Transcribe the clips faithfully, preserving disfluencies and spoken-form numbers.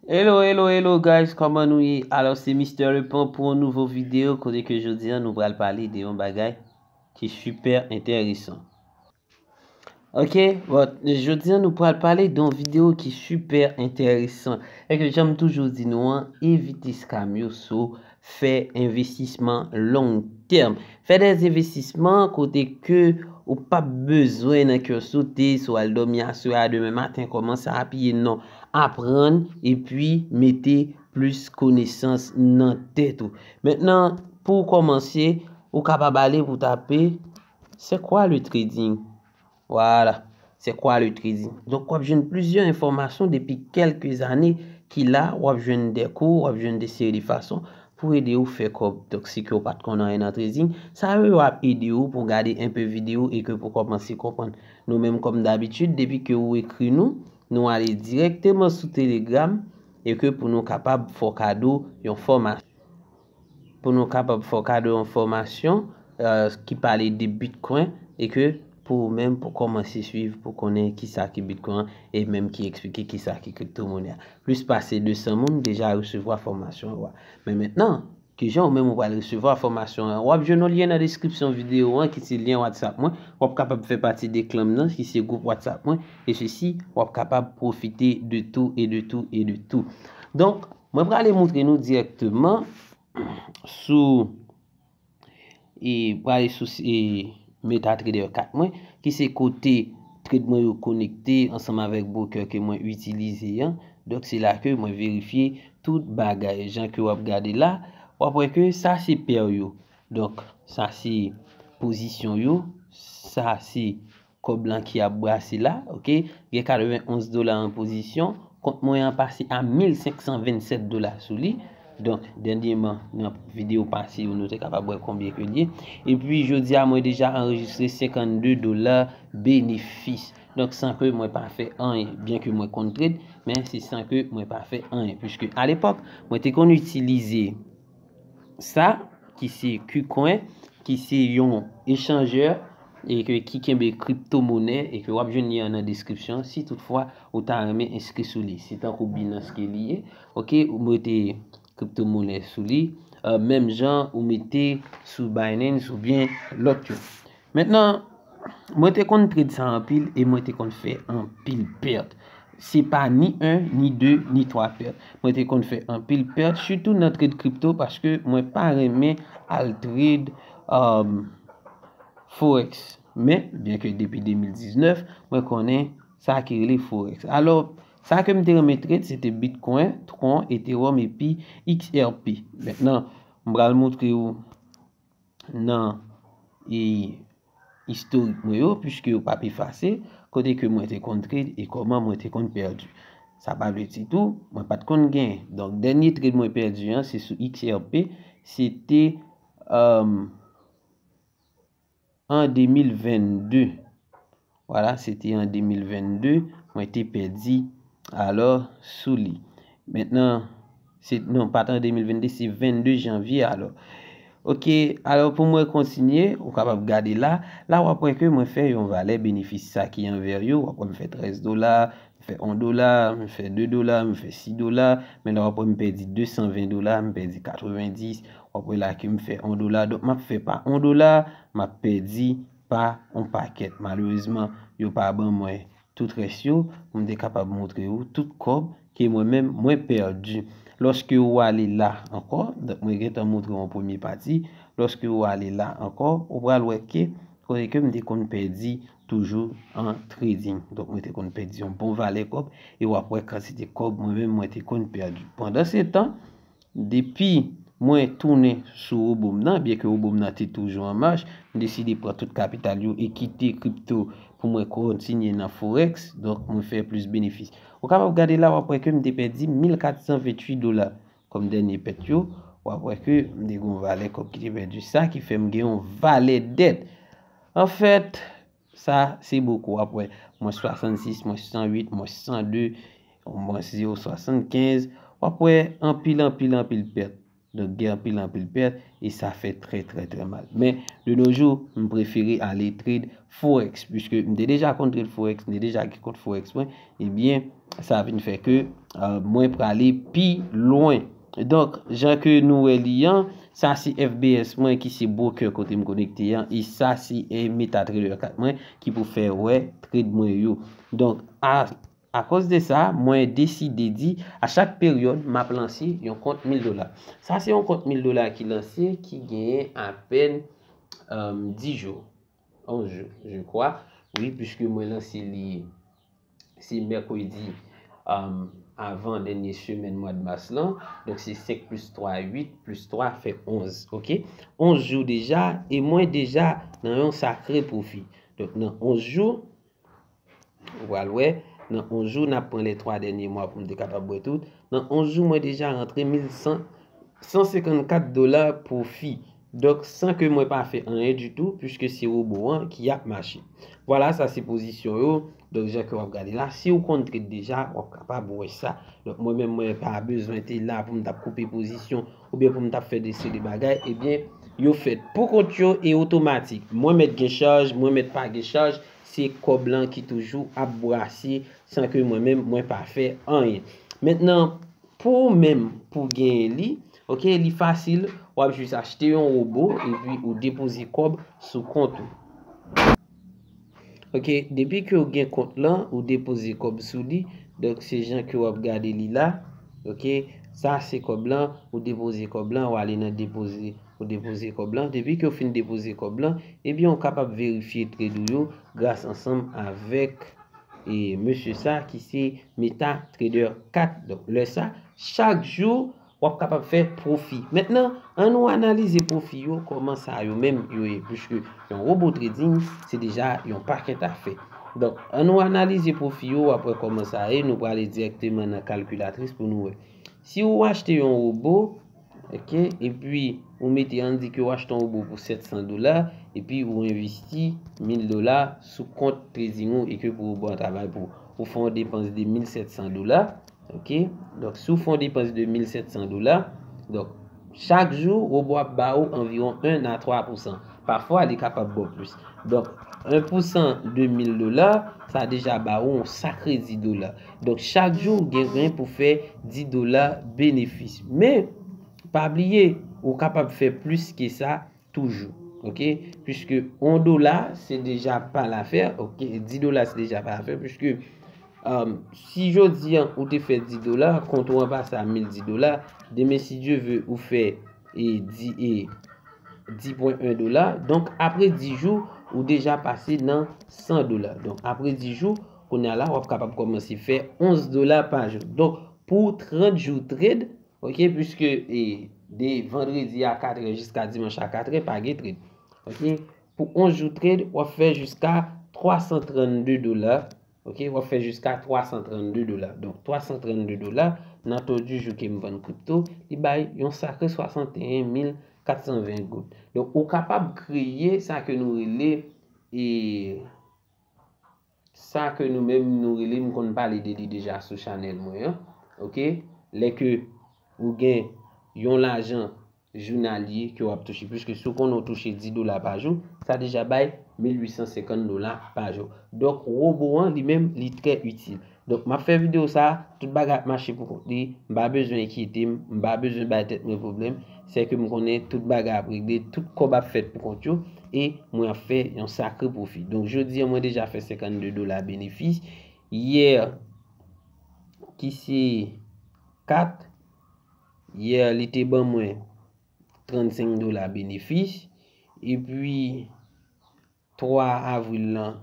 Hello, hello, hello guys, kòman nou ye? Alò se Mister Lepon pou yon nouvo videyo kote ke jodi a nou pral pale de yon bagay ki super enteresan. Ok, bon, jodi a nou pral pale de yon videyo ki super enteresan. E ke jan m toujou di nou an, evite scam yo, so fè envestisman long tèm. Fè de envestisman kote ke ou p ap bezwen nan kè w sote, si w al dòmi aswè a, demen maten kòmanse apiye non, aprann epi mete plis konesans nan tèt ou. Mentnan, pou w kòmanse, ou kapab ale pou w tape c'est quoi le trading? Voilà, c'est quoi le trading? Donk, w ap jwenn plizyè enfòmasyon depi kèlke zane ki la, w ap jwenn de kou, w ap jwenn de seri de fason pou ede w fè kòb. Donk, si ke w pa t konn anyen nan trading, sa yo ap ede w pou w gade enpe videyo e ke pou w kòmanse konprann. Nou menm, kòm dabitid, depi ke ou ekri nou, nou ale dirèkteman sou Telegram e ke pou nou kapab fè w kado yon fòmasyon. Pou nou kapab fè w kado yon fòmasyon, euh, ki pale de Bitcoin e ke pou ou menm pou kòmanse swiv, pou konnen kisa ki Bitcoin e menm ki eksplike kisa ki kriptomonè a. Plis pase de san moun deja resevwa fòmasyon yo a. Men mentnan, kijan ou menm ou pral resevwa fòmasyon an? W ap jwenn yon lyen nan deskripsyon videyo an ki se lyen WhatsApp mwen. W ap kapab fè pati de klan m nan ki se gwoup WhatsApp mwen. E sesi, w ap kapab pwofite de tou e de tou e de tou. Donk, mwen prale montre nou dirèkteman sou e prale sou e MetaTrader kat mwen, ki se kote trade mwen yo konekte ansanm avèk broker ke mwen itilize an. Donk, se la ke mwen verifye tout bagay. Jan ke w ap gade la, w ap wè ke sa se pè yo. Donk, sa se pozisyon yo, sa se kòb lan ki ap brase la, ok? Gen katrevenn onz dola an pozisyon, kont mwen an pase a mil senk san vennsèt dola sou li. Donk, dènyèman, nan videyo pase yo, nou te kapab wè konbyen ke li ye. Epi, jodi a, mwen deja anrejistre senkannde dola benefis. Donk, san ke mwen pa fè anyen, byen ke mwen konn trade, men se san ke mwen pa fè anyen. Piske, alepòk, mwen te konn itilize sa, ki se KuCoin, ki se yon echanjè, e ke, ki kenbe kriptomonè, e ke w ap jwenn lyen an nan deskripsyon, si toutfwa ou ta renmen enskri sou li. Se tankou Binance ke li ye, ok, ou mete kriptomonè sou li, euh, menm jan ou mete sou Binance oubyen lòt yo. Mentnan, mwen te konn trade sa anpil e mwen te konn fè anpil pèt. Se pa ni en, ni de, ni twa pèt. Mwen te konn fè anpil pèt, sitou nan trade kripto, paske mwen pa renmen al trade, um, Forex. Men, byen ke depi de mil diznèf, mwen konnen sa ki rele Forex. Alò, sa ke m te renmen trade, se te Bitcoin, Tron, Ethereum epi X R P. Mentnan, m pral montre w nan, e, istorik mwen yo, piske yo p ap efase, kote ke mwen te konn trade e kòman mwen te konn pèdi. Sa pa vle di tou, mwen pa t konn genyen. Donk, dènye trade mwen pèdi an, se sou X R P, se te, um, an de mil vennde. Vwala, se te an de mil vennde, mwen te pèdi, alò, sou li. Mentnan, se, non, pa t an de mil vennde, se vennde janvye, alò. Ok, alò, pou mwen kontinye, ou kapab gade la. La, w ap wè ke mwen fè yon valè benefis sa ki anvè yo. W ap wè m fè trèz dola, m fè yon dola, m fè de dola, m fè sis dola. Men la, w ap wè m pèdi de san ven dola, m pèdi katrevenndis. W ap wè la ke m fè yon dola. Donk, m ap fè pa yon dola, m ap pèdi pa yon pakèt. Malerezman, yo pa ban mwen tout rès yo, pou m te kapab montre ou tout kòb ke mwen menm, mwen pèdi. Lòske ou ale la ankò, donk mwen gentan montre w yon premye pati, lòske ou ale la ankò, ou pral wè ke kote ke m te konn pèdi toujou an trading. Donk, mwen te konn pèdi yon bon valè kòb, e w ap wè kantite kòb mwen menm mwen te konn pèdi. Pandansetan, depi mwen tounen sou wobo m nan, byen ke wobo m nan te toujou an mach, m deside pran tout kapital yo e kite kripto pou mwen kontinye nan Forex, donk mwen fè plis benefis. Ou kapab gade la, w ap wè ke m te pèdi mil kat san venntuit dola kòm dènye pèt yo, w ap wè ke m te gen yon valè kòb ki te pèdi, sa ki fè m gen yon valè dèt. Anfèt, sa se bokou, w ap wè mwens swasannsis, mwens san uit, mwens san de, mwens zewo swasannkenz, w ap wè anpil, anpil, anpil pèt. Donk, gen anpil, anpil pèt, e sa fè trè, trè, trè mal. Men, de nos jours, m prefere ale trade Forex, puiske m te deja konn trade Forex, m te deja gen kont Forex mwen, ebyen, sa vin fè ke, euh, mwen prale pi lwen. Donk, jan ke nou wè li an, sa se F B S mwen ki se broker kote m konekte an, e sa se, eh, MetaTrader kat mwen ki pou fè wè trade mwen yo. Donk, a, akoz de sa, mwen deside di, a chak peryòd, m ap lanse yon kont mil dola. Sa se yon kont mil dola ki lanse, ki genyen apèn, euh, dis jou, onz jou, je crois. Wi, puiske mwen lanse li, se mèkredi, um, avan dènye semèn mwa mas lan. Donk, se senk plis twa, uit, plis twa fè onz, oke? Onz jou deja, e mwen deja nan yon sakre pwofi. Donk, nan onz jou, ou pral wè, nan onz jou, n ap pran lè twa dènye mwa pou m te kapab wè tout. Nan onz jou, mwen deja rantre mil san, san senkannkat dola pwofi. Donk, san ke mwen pa fè anyen ditou, puiske se wobo an ki ap mache. Vwala, sa se pozisyon yo. Donk, jan ke w ap gade la, si w konn trade deja, w ap kapab wè sa. Donk, mwen menm, mwen pa bezwen te la pou m t ap koupe pozisyon oubyen pou m t ap fè de seri de bagay. Ebyen, yo fèt pou kont yo e otomatik. Mwen mèt gen chaj, mwen mèt pa gen chaj, se kòb lan ki toujou ap brase san ke mwen menm, mwen pa fè anyen. Mentnan, pou ou menm, pou genyen li, oke, li fasil, w ap jis achte yon wobo epi ou depoze kòb sou kont ou. Oke, depi ke w gen kont lan, ou depoze kòb sou li. Donk, se jan ke w ap gade li la. Oke, sa se kòb lan, ou depoze kòb lan, ou ale nan depoze, ou depoze kòb lan. Depi ke w fin depoze kòb lan, ebyen, ou kapab verifye trade ou yo gras ansanm avèk, e, mesye sa ki se MetaTrader kat. Donk, lè sa, chak jou, w ap kapab fè pwofi. Mentnan, an nou analize pwofi yo, kòman sa yo menm yo ye, puiske yon wobo trading, se deja yon pakèt afè. Donk, an nou analize pwofi yo, w ap wè kòman sa ye, nou prale dirèkteman nan kalkilatris pou nou wè. Si ou achte yon wobo, oke, epi ou mete, ann di ke ou achte yon wobo pou sèt san dola, epi ou envesti mil dola sou kont trading ou e ke pou wobo an travay pou ou, ou fè yon depans de mil sèt san dola, oke? Donk, si w fè yon depans de mil sèt san dola, donk, chak jou, wobo ap ba ou anviwon en a twa pousan. Pafwa, li kapab ba w plis. Donk, en pousan de mil dola, sa deja ba ou yon sakre dis dola. Donk, chak jou, ou gen, gen pou fè dis dola benefis. Men, pa bliye, ou kapab fè plis ke sa toujou. Oke? Puiske yon dola, se deja pa lafè. Oke? Dis dola, se deja pa lafè. Puiske, um, si jodi an, ou te fè dis dola, kont ou an pase a mil dis dola, demen, si Dye ve, ou fè, e, dis, e, dis pwen en dola. Donk, apre dis jou, ou deja pase nan san dola. Donk, apre dis jou, kounye a la, w ap kapab kòmanse fè onz dola pa jou. Donk, pou trant jou trade, oke, puiske, e, de vandredi a katrè jiska dimanch a katrè, pa gen trade. Oke, pou onz jou trade, w ap fè jiska twa san trannde dola. Oke, w ap fè jiska twa san trannde dola. Donk, twa san trannde dola, nan to di jou ke m vann kripto, li bay yon sakre swasanteyen mil kat san ven goud. Donk, ou kapab kreye sa ke nou rele, e, sa ke nou menm nou rele, m konn pale de li deja sou chanèl mwen an. Oke? Lè ke ou gen yon lajan jounalye ke w ap touche, puiske si w konnen w touche dis dola pa jou, sa deja bay mil uit san senkant dola pa jou. Donk, wobo an, li menm, li trè itil. Donk, m ap fè videyo sa, tout bagay ap mache pou kont li, m pa bezwen enkyete m, m pa bezwen bay tèt mwen pwoblèm, se ke m konnen tout bagay ap regle, tout kòb ap fèt pou kont yo, e mwen ap fè yon sakre pwofi. Donk, jodi an, mwen deja fè senkannde dola benefis. Yè, ki se kat, yè, li te ban mwen trannsenk dola benefis. Epi, twa avril lan,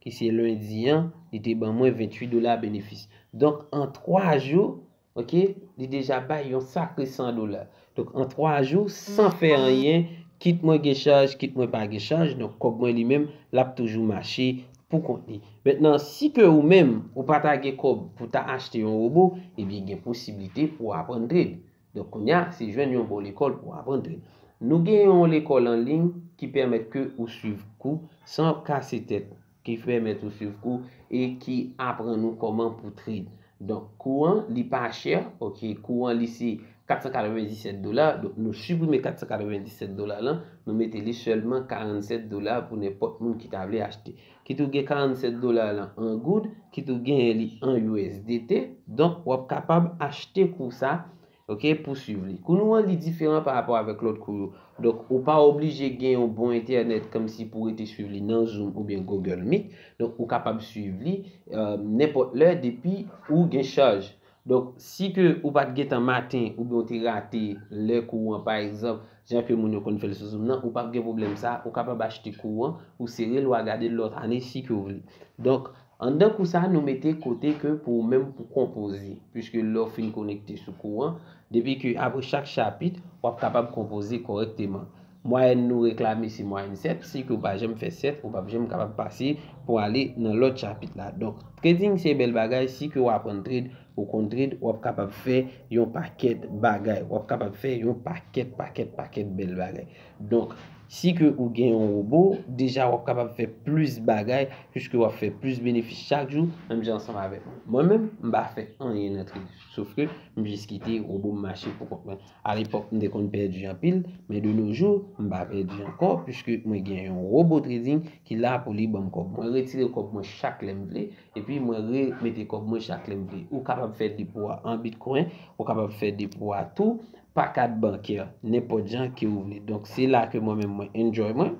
ki se lendi an, li te ban mwen venntuit dola benefis. Donk, an twa jou, oke, li deja bay yon sakre san dola. Donk, an twa jou, san fè anyen, kit mwen gen chaj, kit mwen pa gen chaj, donk, kòb mwen li menm, l ap toujou mache pou kont li. Mentnan, si ke ou menm, ou pa ta gen kòb pou ta achte yon wobo, ebyen, gen posiblite pou w aprann trade. Donk, kounye a, se jwenn yon bon lekòl pou aprann trade. Nou gen yon lekòl an liy ki pèmèt ke ou swiv kou san kase tèt, ki pèmèt ou swiv kou e ki aprann ou kòman pou trade. Donk, kou an, li pa chè, oke, kou an, li se kat san katrevenndisèt dola. Donk, nou siprime kat san katrevenndisèt dola lan, nou mete li sèlman karannsèt dola pou nenpòt moun ki ta vle achte. Kit ou gen karannsèt dola lan an goud, kit ou genyen li an U S D T, donk w ap kapab achte kou sa, ok, pou swiv li. Kou nou an, li diferan pa rapò avèk lòt kou yo. Donk, ou pa oblije gen yon bon entènèt kòmsi pou rete swiv li nan Zoom oubyen Google Meet. Donk, ou kapab swiv li, euh, nenpòt lè depi ou gen chaj. Donk, si ke ou pa t gentan maten oubyen ou te rate lè kou an, pa egzanp, jan ke moun yo konn fè l sou Zoom nan, ou p ap gen pwoblèm sa, ou kapab achte kou an, ou sere l, w a gade l lòt ane si ke w vle. Donk, anndan kou sa, nou mete kote ke pou ou menm pou konpoze, piske lè w fin konekte sou kou an, depi ke apre chak chapit, w ap kapab konpoze kòrèkteman. Mwayèn nou reklame se mwayèn sèt, si ke w pa janm fè sèt, ou p ap janm kapab pase pou ale nan lòt chapit la. Donk, trading se bèl bagay, si ke w aprann trade, ou konn trade, w ap kapab fè yon pakèt bagay, w ap kapab fè yon pakèt, pakèt, pakèt bèl bagay. Donk, si ke ou gen yon wobo, deja w ap kapab fè plis bagay, piske w ap fè plis benefis chak jou, menm jan ansanm avèk mwen. Mwen menm, m pa fè anyen nan trade, sof ke m jis kite wobo m mache pou kont mwen. Alepòk, m te konn pèdi anpil, men de nos jours, m pa pèdi ankò, piske mwen gen yon wobo trading ki la pou li ban m kòb. Mwen retire kòb mwen chak lè m vle, epi mwen remete kòb mwen chak lè m vle. Ou kapab fè depo a an Bitcoin, ou kapab fè depo a tou pa kat bankè, nenpòt jan ke ou vle. Donk, se la ke mwen menm mwen enjoy mwen.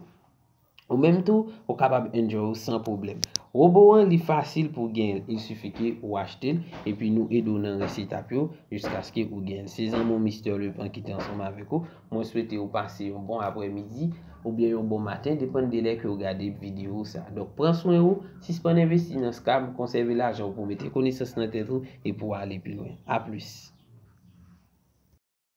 Ou menm tou, ou kapab enjoy ou san pwoblèm. Wobo an, li fasil pou w genyen l. Il sifi ke ou achte l, epi nou ede w nan rès etap yo, jiskaske ou genyen l. Se zanmi w Mister Leplan ki te ansanm avèk ou. Mwen swete ou pase yon bon aprèmidi, oubyen yon bon maten, depann de lè ke w gade videyo sa. Donk, pran swen ou, sispann envesti nan scam, konsève lajan w pou mete konesans nan tèt ou, e pou w ale pi lwen. A plis.